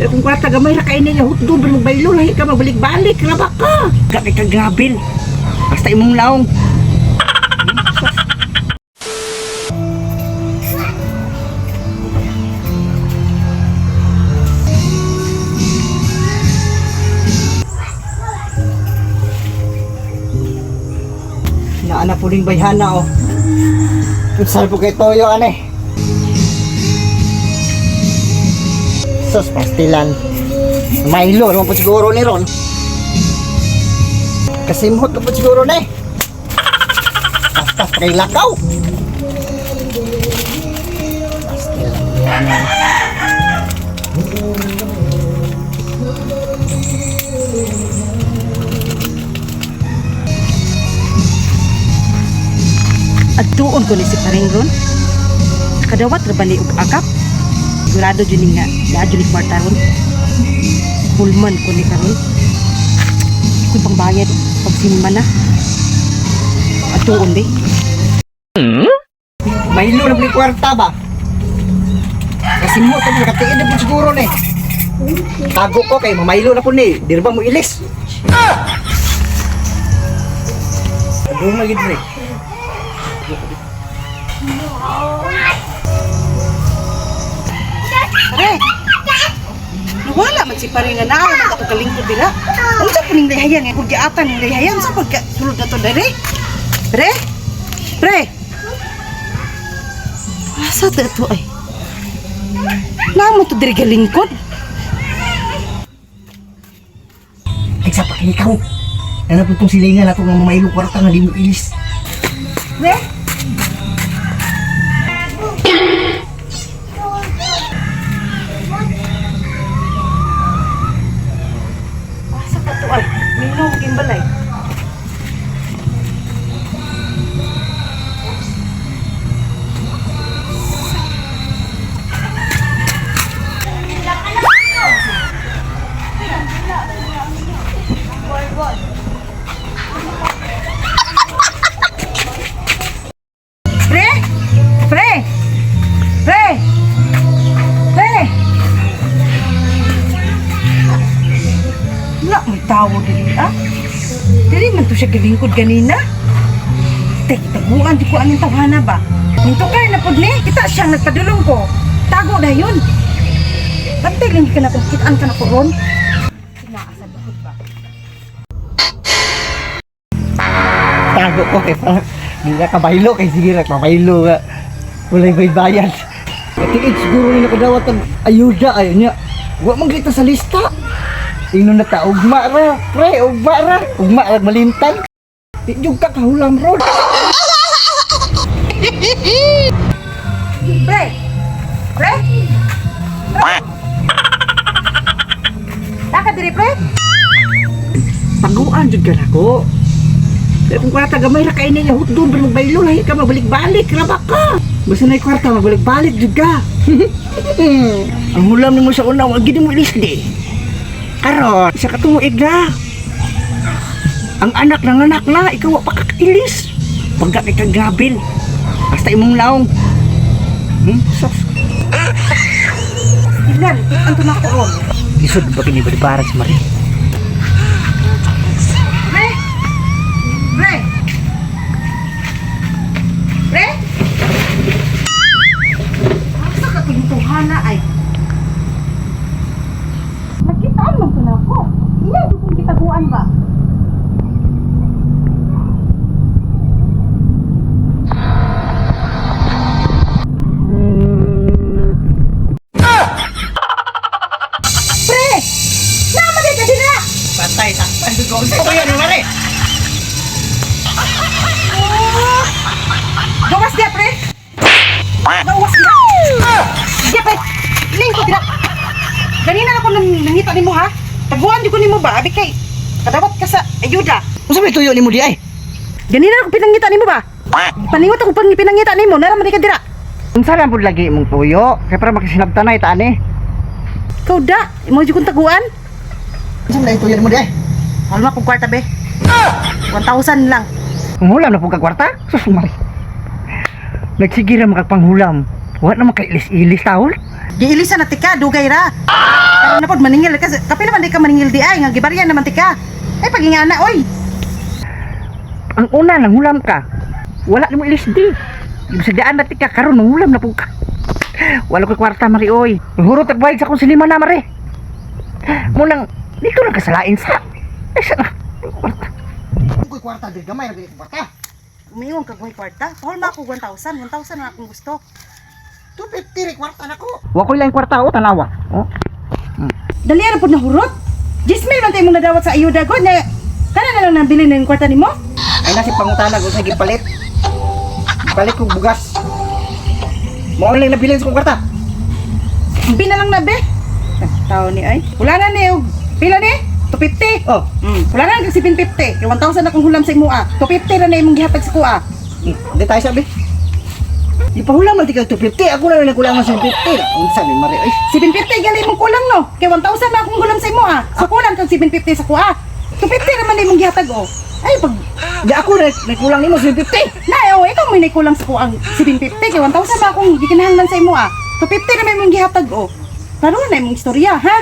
Eh, kung kwarta gamay ra kay niya hutdo pero magbaylo lahi ka magbalik-balik ra ba ka? Ka kay kagrabil. Basta imong laong. Naana po ning bayhana oh. Saan po kay Toyo ane? Sus, pastilan. Milo, naman po siguro ni Ron. Kasimhot na po siguro na eh. Pastas kay lakaw. Pastilan yan eh. Adtuon ko ni si Paring ron. Nakadawat ra ba ni og akap? Sigurado jud ni nga naa jud ni kwarta ron. Hulman ko ni karon. Ako'y pangbayad pag sinima na. Adtuon di. Milo na po ni kwarta ba? Kasimhot na po, nakatiid na po siguro na eh. Tago ko kay mamaylo na po ni. Di ba mo ilis? Ano magid pre? Pare! Nawala man si Paring nga naa man ato kalingkod dira. Unsa po ning lihayan nga kung giatan ning lihayan sa pagka sulod na to diri? Pre? Pre? Asa ta to ay? Namo to diri galingkod. Ay sa pakinikaw. Ano po itong silingan na itong mamaylo kwarta nga di mo ilis. Pre? Asa ka to ay? Minaw gimbalay. Pre? Pre? Pre? Pre? Wala may tawo diri ah. Diri man to siya galingkod ganina. Tek, taguan di ko anong tawhana ba? Nito kay na pud ni, kita siyang nagpadulong ko. Tago na yun. Bantay lang ka na kung kitaan ka na ko ron. Sinaasad ako ba? Tago ko kay parang di na kabaylo kay sige ra kabaylo nga. Walay may bayad. Katiid siguro ni nakadawat ang ayuda ayo niya. Wa man kita sa lista. Ingnon na ta ugma ra, pre, ugma ra, ugma ra malimtan. Di jud ka kahulam ron. Pre! Pre? Pre? Taka diri, pre? Taguan jud ka nako. Kaya kung kwarta gamay ra kay niya hutdo pero magbaylo lahi ka magbalik-balik ra ba ka. Basta na kwarta magbalik-balik jud ka. Ang hulam nimo sa una wa gid mo ilis di. Karon isa ka tuig na. Ang anak ng anak na ikaw wa pa kakailis. Pagka kay kagrabil. Basta imong laong. Sus. Tingnan, anto na ko ron. Lisod ba kini balibaran si Marie? Pre! Pre! Pre? Asa ka tintuhana ay? Nagkitaan man to na ako. Iya, di kong kitaguan ba? Pre! Naman ka dira! Patay, takpan ko. Unsa ba yan, Marie? Gawas dia, pre! Gawas dia! Dia, pre! Lingko dira! Ganina ako nang nangita nimo ha? Taguan di ko nimo ba? Abi kay kadawat ka sa ayuda. Unsa may tuyo nimo di ay? Ganina ako pinangita nimo ba? Paningot ako pang pinangita nimo, nara man di ka dira. Unsa lang pud lagi imong tuyo? Kay para makisinabtanay ta ani. Ikaw da, imo jud kong taguan. Unsa man tuyo nimo di ay? Kalma kong kwarta be. 1,000 lang. Panghulam na pud ka kwarta? Sus Mari. Nagsige ra makapanghulam. Wa na makailis-ilis taon. Giilisa na tika, dugay ra. Ano na pod maningil kasi kapila man di ka maningil di ay nga gibarya naman ti ka. Ay pagingana oy. Ang una nang hulam ka. Wala nimo LSD. Ibig na ti ka karon nang hulam na pud ka. Wala ko kwarta, mari oy. Hurot ag bayad sa akong sinima na, mare. Munang dito lang kasalain sa. Ay sa na. Kwarta. Koy kwarta diri, gamay ra gani kwarta. Umingon kag may kwarta. Pahol ma ako 1,000, 1,000 na akong gusto. 250 ri kwarta nako. Wa koy laing kwarta o tanawa. Oh. Dali ra pod na hurot. 10,000 man tayo mong nadawat sa ayuda god na kana na lang nabili na yung kwarta nimo. Ay na si pangutana kung sa gipalit. Gipalit kog bugas. Mao lang nabilin sa kong kwarta. Bi na lang na be. Tao ni ay. Wala na ni og pila ni? 250. Oh. Wala na kag 750. Kay 1,000 akong hulam sa imo ah. 250 ra na imong gihatag sa kuha. Di tayo sabi. Ipahulam man ti kag 250. Ako na lang nagkulang ng 750. Unsa ni mare oy? 750 gali imong kulang no. Kay 1,000 na akong hulam sa imo ah. So kulang kag 750 sa kuha. 250 ra man na imong gihatag oh. Ay pag Di ako na nagkulang nimo 750. na oh, ikaw mo kulang sa kuang 750 kay 1,000 na akong gikinahanglan sa imo ah. 250 ra man imong gihatag oh. Klaro na imong istorya ha.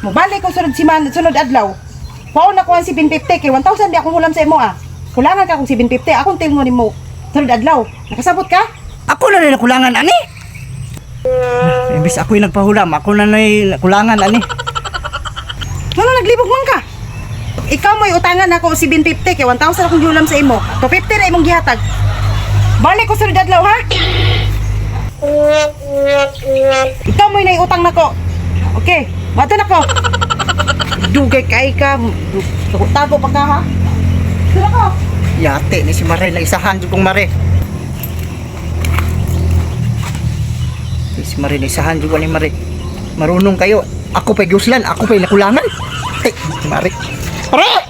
Mobalik ko sunod simana, sunod adlaw. Kuhaon na ko ang 750 kay 1,000 di akong hulam sa imo ah. Kulangan ka kung 750, akong tilngon nimo. Sunod adlaw. Nakasabot ka? Ako na rin nakulangan ani. Imbis ako'y nagpahulam, ako na na'y nakulangan ani. Wala naglibog man ka. Ikaw mo'y utangan ako 750 kay 1,000 akong gihulam sa imo. 250 ra imong gihatag. Balik ko sunod adlaw ha. Ikaw mo'y naiutang nako. Okay, mato nako. Dugay kay ka. Tago pa ka ha. Sino ko? Yate ni si Mare na isahan jud kong Mare. Ni si Mare na isahan jud ko ni Mare. Marunong kayo. Ako pa'y giuslan, ako pa'y nakulangan. Ay, si Mare. Mare!